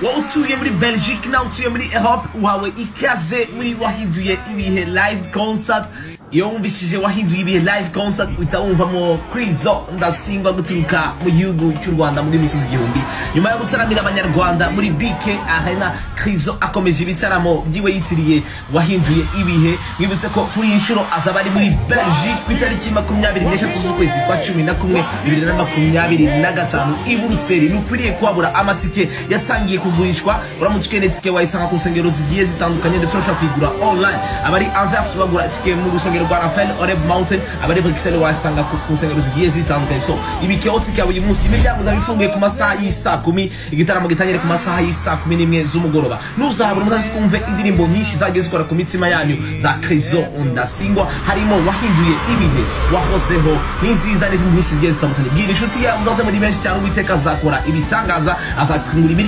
Wowe utuye muri Belgique nawe utuye muri Europe, uhawe ikaze muri Wahinduye Ibihe live concert. Iyo wumvishije Wahinduye Ibihe live concert, uhita wumvamo Chryso Ndasingwa guturuka mu gihugu cy'u Rwanda, muri misozi igihumbi. Nyuma yo gutaramira Abanyarwanda muri BK Arena, Chryso akomeje ibitaramo byiwe yitiriye Wahinduye Ibihe. Mwibutse ko kuri iyi nshuro azaba ari muri Belgique ku itariki 23 z'ukwezi kwa 11 2025 i Buruseli. Ntukwiriye kuhabura. Amatike yatangiye kugurishwa. Uramutse ukeneye itike, wayisanga ku nsengero zigiye zitandukanye, ndetse urashobora kuyigura online. Abari Anvers bagura itike mu rusengero rwa Rafael Oreb Mountain, abari Bruxelles wayasanga ku nsengero zigiye zitandukanye. So ibikeho tike yawe uyu munsi. Imiryango izaba ifunguye ku masaha y'isaa 10, igitaramo gitangire ku masaha y'isaa 11 z'umugoroba. Nuzahabura, muzaze twumve indirimbo nyinshi zagiye zikora ku mitima yanyu za Chryso Ndasingwa, harimo Wahinduye Ibihe, Wahozeho, n'inziza, n'izindi nyinshi zigiye zitandukanye. Bwira inshuti yawe, muzaze muri benshi cyane. Uwiteka azakora ibitangaza, azakingura imiryango.